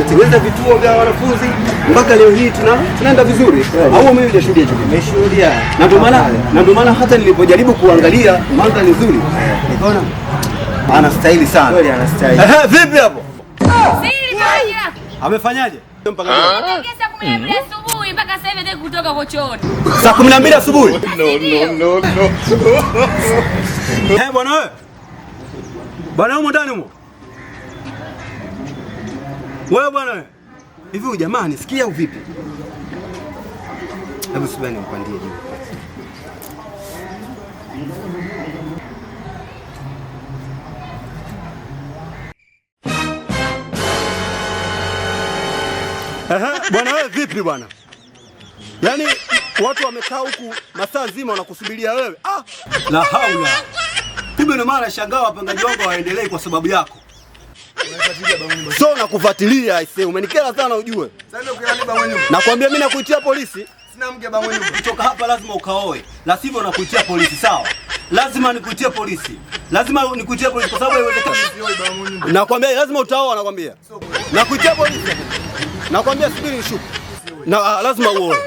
Ametengeneza vituo vya wanafunzi mpaka leo hii tunaenda vizuri. Au mimi hujashuhudia hicho kitu? Nimeshuhudia. Na ndio maana hata nilipojaribu kuangalia mandhari nzuri nikaona anastahili sana. Kweli anastahili. Ehe, vipi hapo? Siri pamoja. Amefanyaje? Mpaka leo. Tangia saa 12 asubuhi mpaka sasa hivi hataki kutoka kwa chooni. Saa 12 asubuhi. No, no, no, no. Eh, bwana wewe. Bwana humo ndani humo. Wewe bwana wewe. Hivi huyu jamaa anisikia au vipi? Hebu subiri nimpandie juu. Ehe, bwana wewe vipi bwana? Yaani watu wamekaa huku masaa zima wanakusubiria wewe. Ah, la haula. Kumbe ndio maana nashangaa wapangaji wangu hawaendelei kwa sababu yako. So nakufuatilia aisee, umenikera sana ujue. Sasa ukilala ba mwenye. Nakwambia mimi nakuitia polisi. Sina mke ba mwenye. Kutoka hapa lazima ukaoe. La sivyo nakuitia polisi, sawa? Lazima nikuitie polisi. Lazima nikuitie polisi kwa sababu haiwezekani. Nakwambia lazima utaoa, nakwambia. Nakuitia polisi. Nakwambia subiri nishuke. Na lazima uoe.